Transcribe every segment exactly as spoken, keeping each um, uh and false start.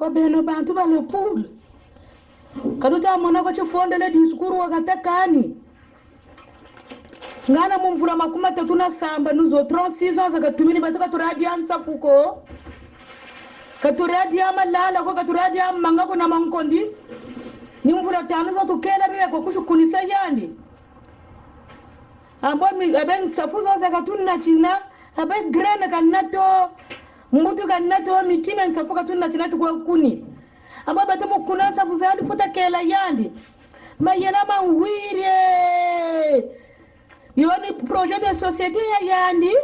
Kwa beno bantu ba le pool. Ka luta mona ko tifondele discours wakata kani. Ngana mu mvula makumi matatu na sambanu zo, trente-six ans, za katumini beto ka turadia nsafu ko. Ka turadia malala ko, ka turadia manga ko na mankondi. Ni mvula tanu zo tukela bile kwa kusi kunisa yandi. Ambo mi, abe nsafu zo za katunatina, abe graine kanata, mbutu kanata, miti mia nsafu katunatina tukwa kuni. Ambo beto mu kuna nsafu zandi futa kela yandi. Mayela mangwiri. Yo ni projet de société ya yandi.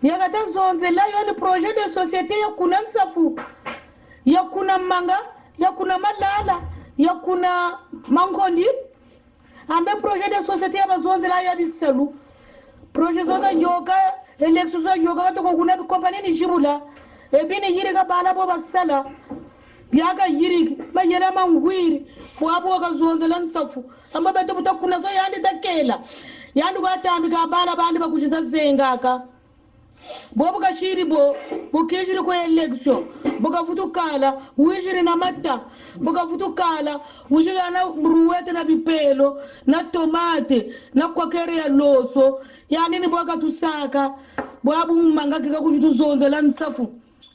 Ya kata zonzela, yo ni projet de société ya kuna nsafu. Ya kuna manga, ya kuna malala, ya kuna mankondi. Ambe projet de société ya bazonzela ya bisalu. Projet zo za yoka, élection za yoka, ka toko kuna bi compagnie ni zibula. E bini yirika bala bo basala. Biaka yiriki, mayela mangwiri, bwabu wa kazonzela nsafu. Ambe beto bu ta kuna zo yandi ta kela. Yandi kwa tambika bala bandi ba kuziza zengaka. Bo bu kasidi bo, bu kizidi kwa élection, bu kavutu kala, wizidi na mata, bu kavutu kala, wizidi na brouette na bipelo, na tomate, na kwakere ya loso, yandi ni bo katusaka, bwabu manga kika kuzi tuzonzela nsafu.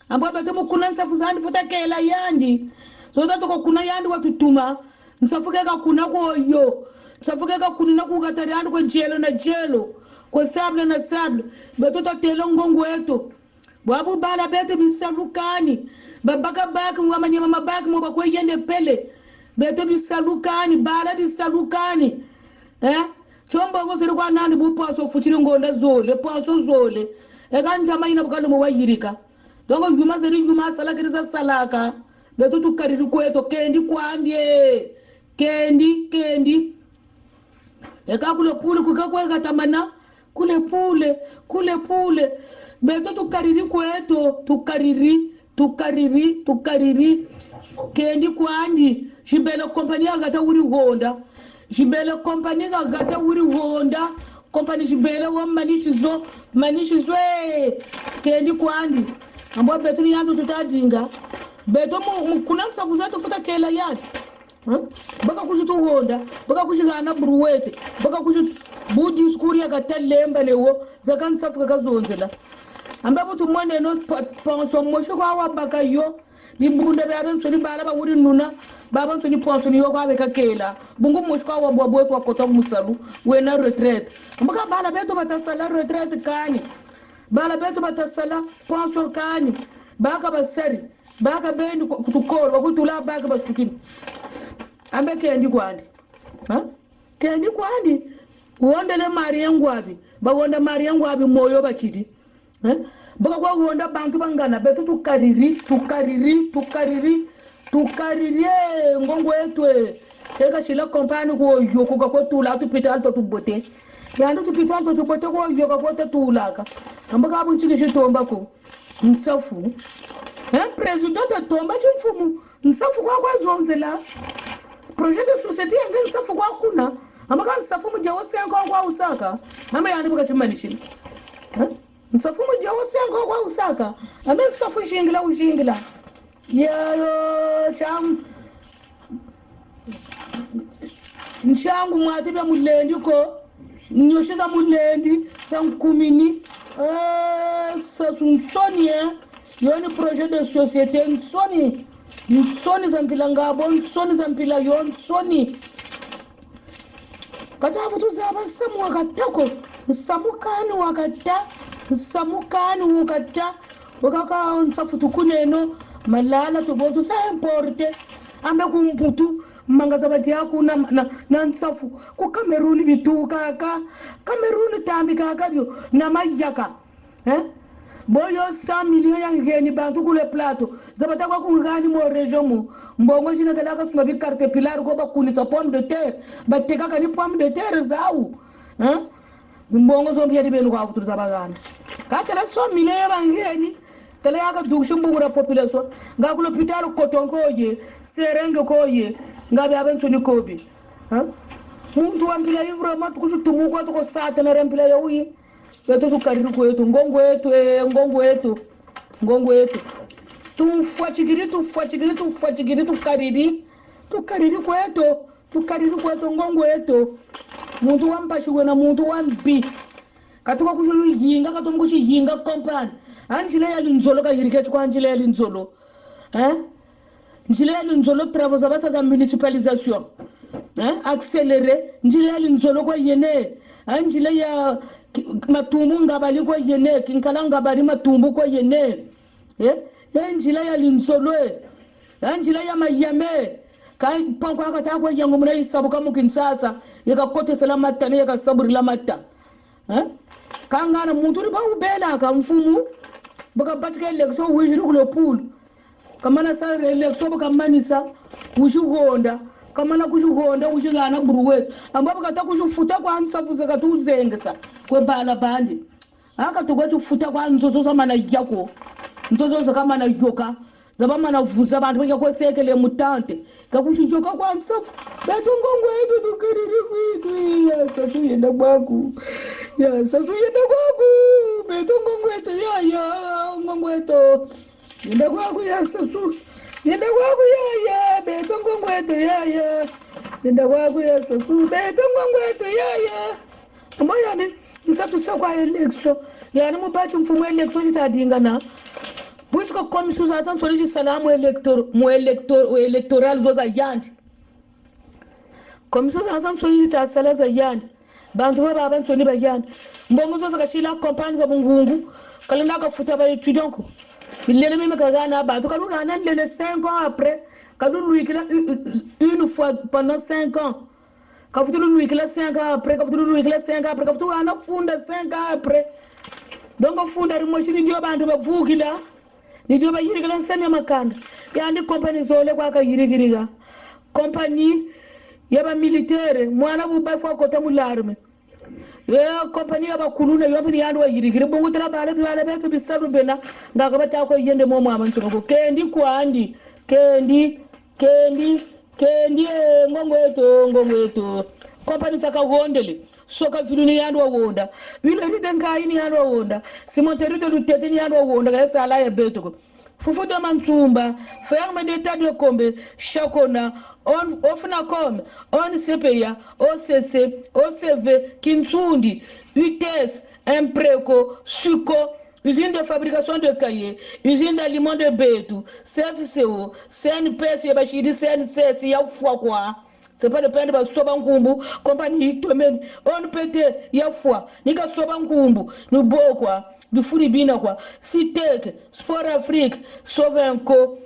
Ambo beto mu kuna nsafu zandi futa kela yandi. Zo za toko kuna yandi watutuma. Nsafu ke kakuna kwa yo. Nsafu ke kakunina ku katari yandi kwa dielo na dielo. Kwa sable na sable. Beto ta tela ngongo eto. Bwabu bala beto bisalu kani. Babaka baki mwa manyama mabaki mo bakwe yende pele. Beto bisalu kani, bala bisalu kani. Eh? Tio mbongo zeri kwa nani bu poisson futidi ngonda zole, poisson zole. E ka ntama ina bu kalumo wayirika. Donc, yuma zeri yuma salakidi zasalaka. Beto tukadidi kweto, kendi kwandi, eh. Kendi, kendi. E ka ku le pool, ku ka kwe katamana. Ku le pool, ku le pool. Beto tukadidi kweto, tukadidi, tukadidi, tukadidi. Kendi kwandi. Zibele compagnie ya kata wiri honda. Zibele compagnie ya kata wiri honda. Compagnie zibele wa manisi zo, manisi zo, eh. Kendi kwandi. Ambo beto ni yandi tuta dinga. Beto mu, mu kuna nsafu zeto futa kela yandi. Hein? Baka kuzi tuhonda, baka kuzi gana brouette, baka kuzi bu discours ya kata lemba ne wo, za ka nsafu ka kazonzela. Ambe bu tumoneno pa-, pension mosi kwa wabaka yo, bibunda biabiansoni bala bawiri nuna, babansoni pension ni yo kwa be kakela. Bungu mosi kwa wabwa bwe kwa kota ku musalu, wena retraite. Ambe ka bala beto bata sala retraite kani. Bala beto bata sala pension kani. Ba ka basari. Ba ka bendi ku, ku tukolo, ba kutula ba ka basukini. Ambe kendi kwandi. Ha? Kendi kwandi. Wondele Maria Ngouabi. Ba wonda Maria Ngouabi moyo batidi. Eh? Baka kwa wonda bantu bangana, beto tukadidi, tukadidi, tukadidi, tukadidi, eh, ngongo eto, eh. E ka sila compagnie kwa yo, ku ka kwa tula tupital to tubote. Yandi tupital to tubote kwa yo ka kwa ta tulaka. Ambe ka bu ntiki si tomba ko. Nsafu. Eh, président ta tomba timfumu. Nsafu kwa kwa zonzela. Projet de société ya nge nsafu kwa kuna. Ambe ka nsafu mu dia wa cinq ans kwa usaka. Ambe yandi bu ka timanisila. Eh? Nsafu mu dia wa cinq ans kwa usaka. Ambe nsafu zingila uzingila. Ya yo, tiam. Nsangu mwati bia mulendi ko, nyosi za mulendi, za nkumini. Eh, sasu nsoni, eh. Yo ni projet de société nsoni. Nsoni za mpila ngabo, nsoni za mpila yo, nsoni. Ka ta vutu zaba nsamu wa kata ko. Nsamu kani wa kata, nsamu kani wa kata. Wakaka nsafu tukuneno, malala to bo tusa importer. Ambe ku Mputu, manga za badia kuna na, na nsafu. Ku Cameroun bitukaka. Cameroun tambikaka bio na mayaka. Eh? Bo yo cent millions ya ngeni bantu ku le plateau. Za bata kwa kungani mo région mo. Mbongo zina kala ka sima bi caterpillar ko bakunisa pomme de terre. Batekaka ni pomme de terre zau. Eh? Mbongo zo mbi yadi beno kwa vutu za bagana. Ka tala cent millions ya bangeni, tala ya ka dukisi mbungu dia population. Nga ku l'hôpital Coton ko ye, Sereng ko ye, nga biabiansoni ko bi. Ha? Muntu wa mpila yi vraiment tukusi tumu kwa tuko satana dia mpila ya uyi. Beto tukadidi kweto, ngongo eto, eh, ngongo eto. Ngongo eto. Tumfu Fwatikidi, tufwatikidi, tufwatikidi, tukaridi. Tukaridi kweto, tukaridi kweto, ngongo eto. Muntu wa mpasi wena, muntu wa mbi. Ka tuka kuzulu yinga, ka tuka kuzulu yinga compagnie. A nzila ya linzolo kayiriketi kwa nzila ya linzolo. Hein? Nzila ya linzolo, travaux za basa za municipalisation. Hein? Accélérer. Nzila ya linzolo kwa yene. A nzila ya ki-, Matumbu Ngabali kwa yene. Kinkala Ngabali Matumbu kwa yene. Eh? Ya nzila ya linzolo, eh. Ya nzila ya mayame. Ka pont kwa kata kwa yango muna isabuka mu Kinshasa. Ye kakotesela mata, ni ye kasaburila mata. Eh? Ka ngana muntu ni ba ubela ka mfumu. Baka batika élection, wizidi ku le pool. Kamana sa élection, baka manisa, wizi honda. Kamana kuzi honda, wizi gana brouette. Amba baka ta kuzi futa kwa nsafu ze katu zengesa kwe bala bandi. A ka tuka tufuta kwa nzo zozo za mana ya ko. Nzo zozo za kamana yoka. Za bamana vuza bantu baka kwa sekele mu tente. Ka kuzi yoka kwa nsafu. Beto ngongo eto tukaridi kwitu. Ya Sassou yenda kwaku. Ya Sassou yenda kwaku. Beto ngongo eto ya, ya, ngongo eto. Yenda kwaku ya Sassou. Yenda kwaku ya, ya. Beto ngongo eto ya, ya. Yenda kwaku ya Sassou. Beto ngongo eto ya, ya. Mbo yandi, nsatu sa kwa élection. Yandi mu bati mfumu élection zita dingana. Puisque commission zazansoni zisala mu élector-, mu élector-, électoral zo za yandi. Commission zazansoni zita sala za yandi. Bantu ba, babansoni ba yandi. Mbongo zo za kasila compagnie za bungungu. Kalenda kafuta ba étudiants ko. Milele mimi kagana bantu. Kalugana milele cinq ans après. Kalulwikila u-, u-, une fois pendant cinq ans. Kavutu lulwikila cinq ans après, kavutu lulwikila cinq ans après, kavutu wana funda cinq ans après. Donc funda dimosi ni dio bantu bavukila, ni dio bayirikila nsemi ya makanda. Yandi compagnie zole kwa kayirikila. Compagnie ya ba militaire, mwana bu ba fwa kota mu l'armée. Ye compagnie ya ba kuluna, yo mpe ni yandi wayirikila. Bungu tala bala, bala beto bisalu bena, nga ka bata ko yende mo mwa mantu ko. Kendi kwandi, kendi, kendi, kendi, eh, ngongo eto, ngongo eto. Compagnie za kahondele. Soka Vilu ni yandi wahonda. Huilerie de Nkayi ni yandi wahonda. Cimenterie de Lutete ni yandi wahonda. Ka yasala ya beto ko. Fufu de Mansumba, ferme d'État de Kombe, Chakona, on, Ofnacom, O N C P A, O C C, O C V, Kinsundi, U T S, Empreco, Suco, usine de fabrication de cahiers, usine d'aliments de Betu, C F C O, C N P S, ya basidi C N C S, ya fwa kwa. C'est pas le peine ba soba nkumbu, compagnie itomene, O N P T, ya fwa, ni ka soba nkumbu, ni bo kwa, bifuni bina kwa, Citec, Sport Afrique, Sovenco,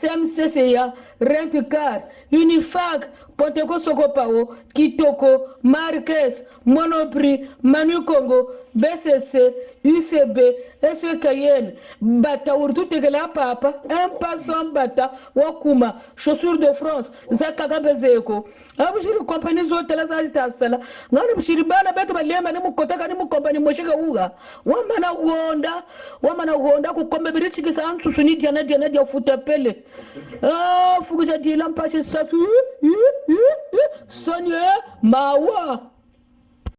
C M C C A, Rent Car, Unifac, Ponteco Socopao, Kitoko, Marques, Monoprix, Manu Congo, B C C, U C B, S K N, bata urtu tekela papa, un passant bata, wakuma, chaussures de France, za kaka mpe zeko. A bu siri compagnie zo tala za zita sala. Ngana bu siri bala beto balema ni mu kota kani mu compagnie mosi ka uga. Wamana honda, wamana honda ku Kombe bidi tikisa nsusu ni diana diana dia futa pele. Ah, fuku dia dila mpasi safi. Sonye mawa.